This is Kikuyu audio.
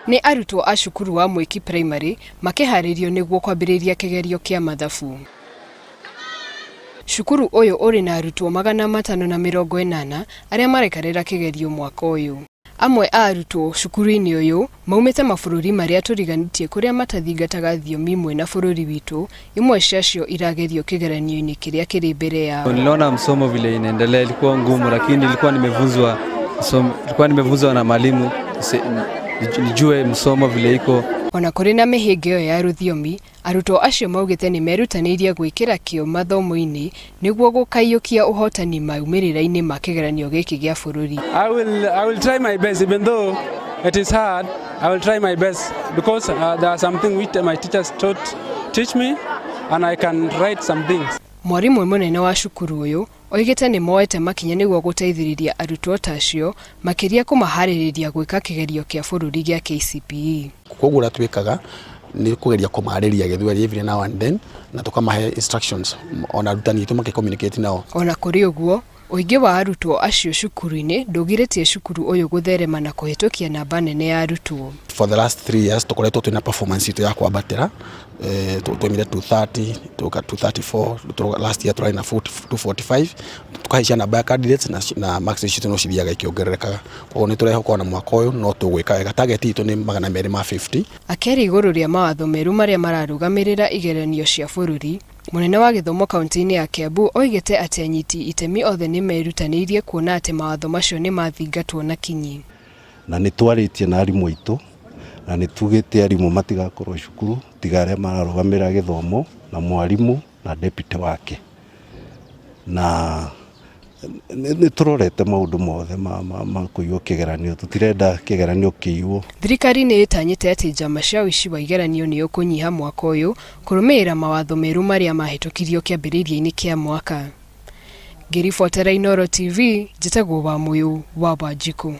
Nĩ arutwo a cukuru wa Mwiki Primary makĩharĩrio nĩguo kwambĩrĩria kĩgerio kĩa mathabu. Cukuru ũyũ ũrĩ na arutwo 580 arĩa maraikarĩra kĩgerio mwaka ũyũ. Amwe a arutwo cukuru-inĩ ũyũ maumĩte mabũrũri marĩa tũriganĩtie kũrĩa matathingataga thiomi imwe na bũrũri witũ, imwe ciacio iragerio kĩgeranio-inĩ kĩrĩa kĩrĩ mbere yao. Niliona msomo vile inaendelea, ilikuwa ngumu, lakini nilikuwa nimefunzwa na mwalimu nijue msomo vile iko. Ona kũrĩ na mĩhĩnga ĩyo ya rũthiomi, arutwo acio maugĩte nĩ merutanĩirie gwĩkĩra kĩo mathomo-inĩ nĩguo gũkaiyũkia ũhotani maumĩrĩra-inĩ ma kĩgeranio gĩkĩ gĩa bũrũri. I will try my best, even though it is hard. I will try my best because there are something which my teachers teach me, and I can write some things. Mwarimũ mũnene wa cukuru ũyũ oigĩte nĩ moete makinya nĩguo gũteithĩrĩria arutwo ta acio, makĩria kũmaharĩrĩria gwĩka kĩgerio kĩa bũrũri gĩa KCPE. Koguo ũrĩa twĩkaga nĩ kũgeria kũmarĩria gĩthweri every now and then, na tũkamahe instructions, ona arutani aitũ makĩ nao. Ona kũrĩ ũguo, ũingĩ wa arutwo acio cukuru-inĩ ndũgirĩtie cukuru ũyũ gũtherema na kũhĩtũkia namba nene ya arutwo. For the last 3 years tũkoretwo twĩna performance itũ ya kwambatĩra. Twaumire 230, tuka 234, last year tũrarĩ na 245, tukahaicia namba ya candidates na marks citũ no cithiaga ikĩongererekaga. Koguo nĩ tũrehoka ona mwaka ũyũ no tũgwĩka wega. Target itũ nĩ 250. Akĩaria igũrũ rĩa mawatho merũ marĩa mararũgamĩrĩra igeranio cia bũrũri, mũnene wa gĩthomo kaunti-inĩ ya Kiambu oigĩte atĩ anyiti itemi othe nĩ merutanĩirie kuona atĩ mawatho macio nĩ mathingatwo na kinyi. Na nĩ twarĩtie na arimũ aitũ, na nĩ tugĩte arimũ matigakorwo cukuru tiga arĩa mararũgamĩrĩra gĩthomo na mwarimũ na deputy wake, na nĩ tũrorete maũndũ mothe ma kũiywo kĩgeranio. Tũtirenda kĩgeranio kĩiywo. Thirikari nĩ ĩtanyĩte atĩ njama cia ũici wa igeranio nĩ ũkũnyiha mwaka ũyũ kũrũmĩrĩra mawatho merũ marĩa mahĩtũkirio kĩambĩrĩria-inĩ kĩa mwaka. Ngĩribotera Inooro TV, njĩtagwo Wamũyũ wa Wanjikũ.